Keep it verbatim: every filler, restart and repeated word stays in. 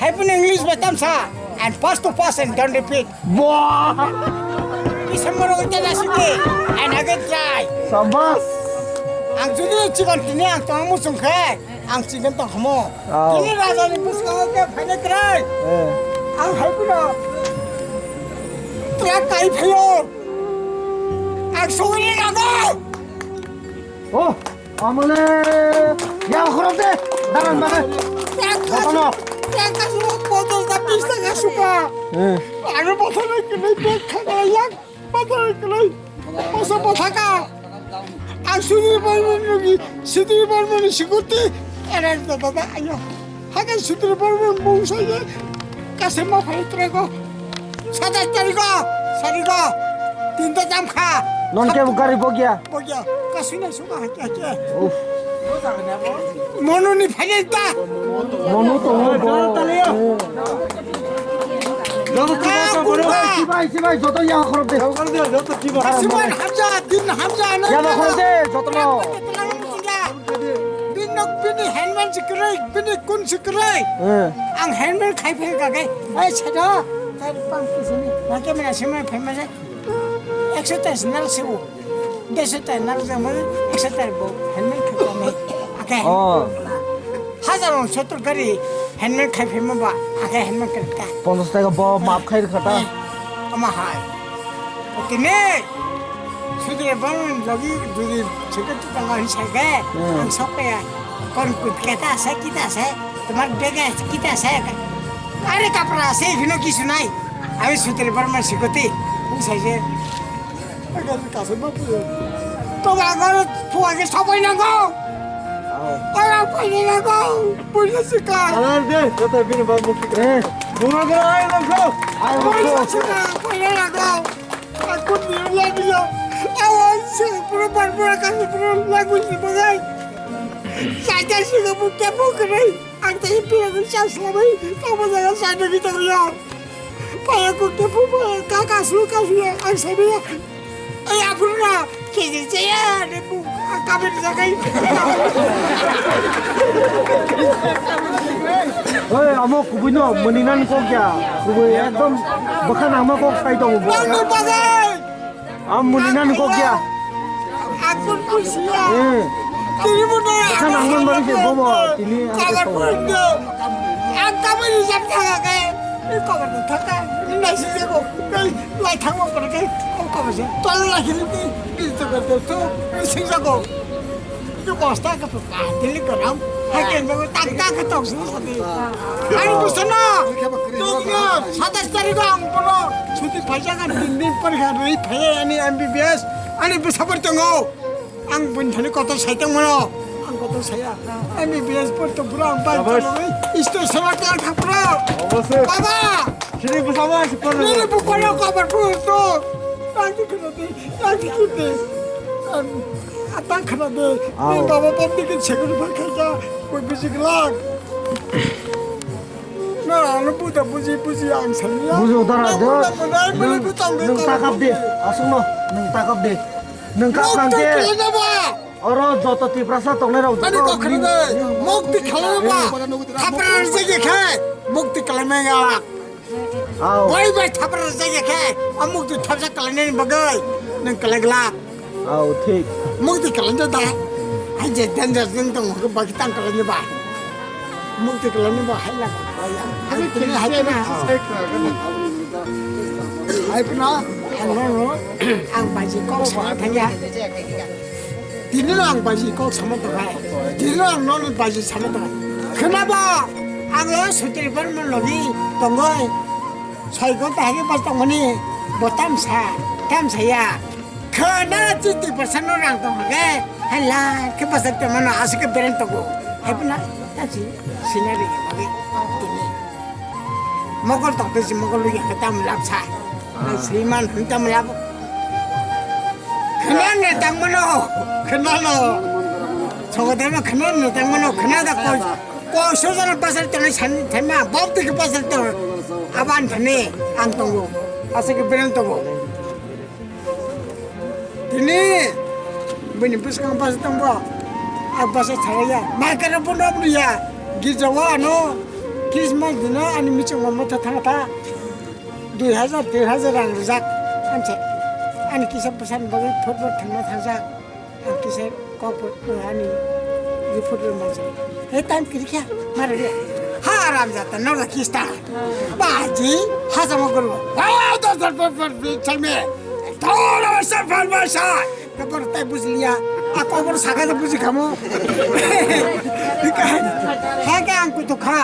Hai pun English bai tamsa. And first to first and don't repeat. Wah! December o ita na sidi. And again try. Sabas. Ang jodi chikon tini ang tong musung khe. Ang chikon tong hamo. Aw. Tini raja ni bwskango khe phaina krai. Eh. Ang hai pun. Tla kai phayo. Ang sogri lago. Oh. Amole, ya khorok de, daran bade. Botono. Yang kasu botol ta bis taka suka. Eh. Aro botol kene bek khakala yang. Botol kene. Masa botaka. Ang sudri barman rugi, sudri barman siguti. Era da da da ayo. Hakan sudri barman bung saya. Kasema phai trego. Satas tariko, sariko. Tinta jam kha. Non ke gari bogya. Bogya, kasina suka hake hake. Uff. Mono ni phailai ta. Mono to bo. Joto chibai, chibai, joto ya khorok de. Kasiman hamja, din hamja, na. Ya khorok de, joto no. Bin nok bini handman sikrai, bini kun sikrai. Eh. Ang handman khai phai ka kai. Ai chado, chari pang kisini. Nake mena simai phai mase. Ekso tais nal siu. Deso tais nal jamo, ekso tais bo handman khai ka mai. Ake. Oh. Hajar on sotor gari handman khai phai ma ba. Ake handman khai ka. Ponchas taka bo map khai rwkha ta. Eh. Ama hai. Tini sudre bang lagi duri seke tu tanga hin sake. Hmm. Ang sok ya. Kon kut keta ase kita ase. Tomar bega kita ase. Are kapra ase hino kisu nai. Ami sudre barman sikoti. Ang sai je. Agar kaso ma pu. To agar tu agar sabai nango. Agar pai nango. Punya sika. Alar de, joto bini ba mukti. Eh. Bunga gara ayo nangko. Ayo nangko. Punya sika. Pai nango. Aku ni lagi ya. Awan sih pura pura pura kasih pura lagu ini bagai. Saja sih kamu kepo keren. Ang tadi pura pura sih selama ini kamu jangan sadar kita ya. Paya kok kepo paya kakak suka suka. Ang sadar ya. Ay apura. Kiji chaya de bu. Kamu jagai. Oi, amo kubui no, muni nan kok ya. Kubui ekdom bwkha nangma kok sai tongo bo. Nangni bagai. Am muni nan kok ya. Akun pusia. Eh. Tini mo na. Bwkha nangma bari se bobo. Tini ang kabar tongo. Pundo. Ang kabar ni jam thaga kai. Ni kabar ni thaga. Ni nasi jago. Kai lai thango kor kai. Ang kabar se. Tol lai kini ni. Ni to kar to. Ni sing jago. Itu bosta ka pa, dili ka ram. Hai ke nang tak tak ka tok su sa di. Ani busa na. Tu na satas tarik ang puno. Chuti phaija kan tin din par ga rei phai ani M B B S. Ani busa par tongo. Ang bun thani kotor sai tong mano. Ang kotor saya. M B B S par to pura ang ban. Isto sama kal thapra. Baba. Sini busa ma si par. Nini bukoro kabar pun tu. Nanti kena di. Lagi kiti. Atang khana de. Ni baba pam dikit sekun bar khaja. Koi buji glak. Na, anu buta buji buji ang sani ya. Bujo dara de. Nung takap de. Asung no. Nung takap de. Nung kap kang ke. Oro joto Tiprasa tongnai rok. Ani kok khana de. Mukti khalai ba. Thapra je je khai. Mukti khalai menga. Aw. Bai bai thapra jai khe, amuk tu thapsa kalai nani bagwi, nang kalai glak. Aw, thik. Muk tu kalai da. Hai je danger jeng tong ko bagi tang kalai ba. Muk tu kalai ba hai la. Hai tu hai tu na. Hai puna, ang no no, ang baji kok sa thang ya. Tini no ang baji kok sama tongo. Tini no ang nono baji sama tongo. Khwnabo, ang o sotri bormon logi tongoi. Soi gonta hagi bas tongmani. Bo tamsa, tamsa ya. Khwna chiti basa no rang tong hage. Hala, khe basa tongmano asike beren tongo. Hai puna, tamsi, sinari, bagi, tini. Mogol tong tisi mogol lu yang tam lap sa. Nang seiman hwn tam lap. Khna ne tang mano. Khna no. Sogo dema khna ne tang mano. Khna da ko. Ko sojana pasal tang san thema. Bob tik pasal tang. Aban thane ang tongo. Asike beren tongo. Tini bini bwskango basa tongbo. A basa tharaya. Mai kare bono bwya. Girja o ano. Christmas dino ani michung mamata thangata. Dui hajar, tin hajar rang rijak. Amse. Ani kisa pesan bagwi football thangna thangjak. Ang kisa kok ani football mansa. He time kiri kya? Mara dia. Ha aram jata no la kista. Baji ha sama guru. Ha da da da da chalme. Thora sa phal ba sa. Ka por tai bujliya. Ako por saka da buji khamo. Ha ka ang kutu kha.